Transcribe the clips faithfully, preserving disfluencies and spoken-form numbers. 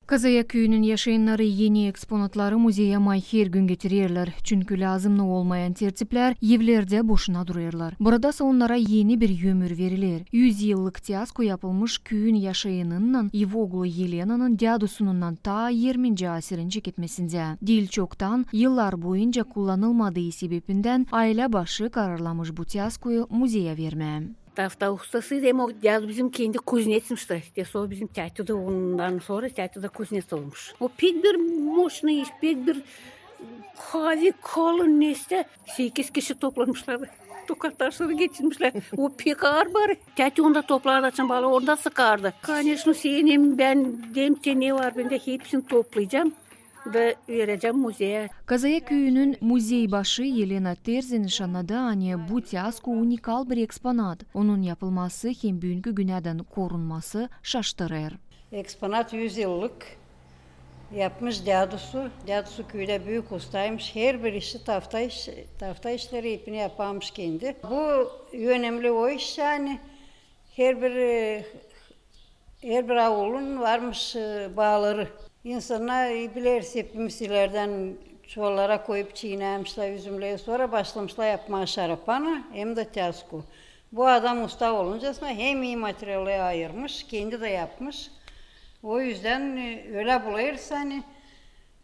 Kazayak küüyünün yaşayannarı eni eksponatları muzeya may her gün getirerlär, çünkü lääzımnı olmayan tertiplär evlerdä boşuna durêrlar. Burada sa onnara eni bir ömür veriler. Üz yıllık Teasku yapılmış küüyün yaşayanınnan, ev oglu Elenanın dädusununnan taa irminci asirin çeketmesindä. Diil çoktan, yıllar boyunca kullanılmadıı sebepindän aylä başı kararlamış bu teaskuyu muzeya vermää. Tafta ustasıydı, hem o dädu bizim kendi kuznetsmiş da. İştä sora bizim teti dä, ondan sora teti dä kuznets olmuş. O pek bir moşnıy iş, pek bir kavi kalın, neysä. Sekiz kişi toplamışlar. Tokar taşları getirmişlär. O pek aar bar. Teti onda toplardı, açan bala onda sıkardı. Koneçno, senin hem bän, hem te ne var bendä, hepsini toplayacam da verecäm muzeyä. Kazayak küüyünün muzey başı Elena Terzi nışannadı, ani bu teasku unikal bir eksponat. Onun yapılması hem büünkü günädän korunması şaştırêr. Eksponat üz yıllık. Yapmış dädusu. Dädusu küüdä büük ustaymış. Herbir işi, tafta iş, tafta işleri hepini yaparmış kendi. Bu önemli o iş, ani herbir, e, herbir aulun varmış, e, baaları. İnsannar, e, bilersä, hepimiz ilerdän çuvallara koyup çiynärmişlär üzümleri, sora başlamışlar yapmaa şarapanı hem dä teasku. Bu adam usta oluncasına hem ii materialı ayırmış, kendi dä yapmış. O üzdän, e, ölä bulêrsın, ani,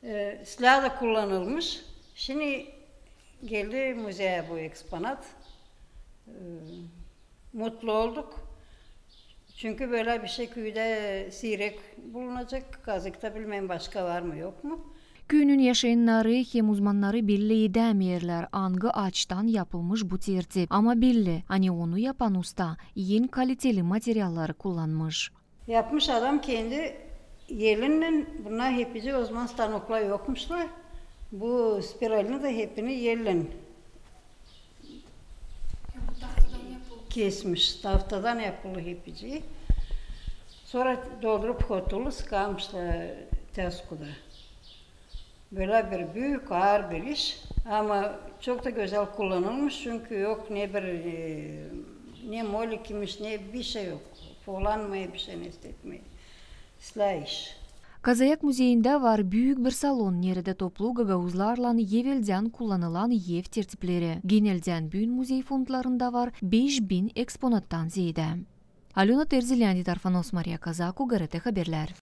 e, islää dä kullanılmış. Şindi geldi muzeyä bu eksponat. E, mutlu olduk. Çünkü bölä bir şey küüdä siirek bulunacek. Kazakta bilmeerim, başka var mı, yok mu? Küüyünün yaşayannarı hem uzmannarı belli edämeerlär, angı aaçtan yapılmış bu tertip. Ama belli, ani onu yapan usta en kaliteli materialları kullanmış. Yapmış adam kendi elinnän, bunnar hepici, o zaman stanoklar yokmuşlar. Bu spiralini dä hepini elinnän kesmiş, taftadan yapılı hepici. Sora doldurup hotulu sıkarmışlar teaskuda. Bölä bir büük, aar bir iş, ama çok da gözäl kullanılmış, çünkü yok ne bir, e, ne molik imiş, ne bir şey yok. Folanmêêr bir şey, ne istetmêêr. İslää iş. Kazayak muzeyindä var büük bir salon, neredä toplu gagauzlarlan eveldän kullanılan ev tertipleri. Geneldän büün muzey fondlarında var beş bin eksponattan zeedä. Alöna Terzi, Leonid Arfanos, Mariya Kazaku, GRT Haberlär.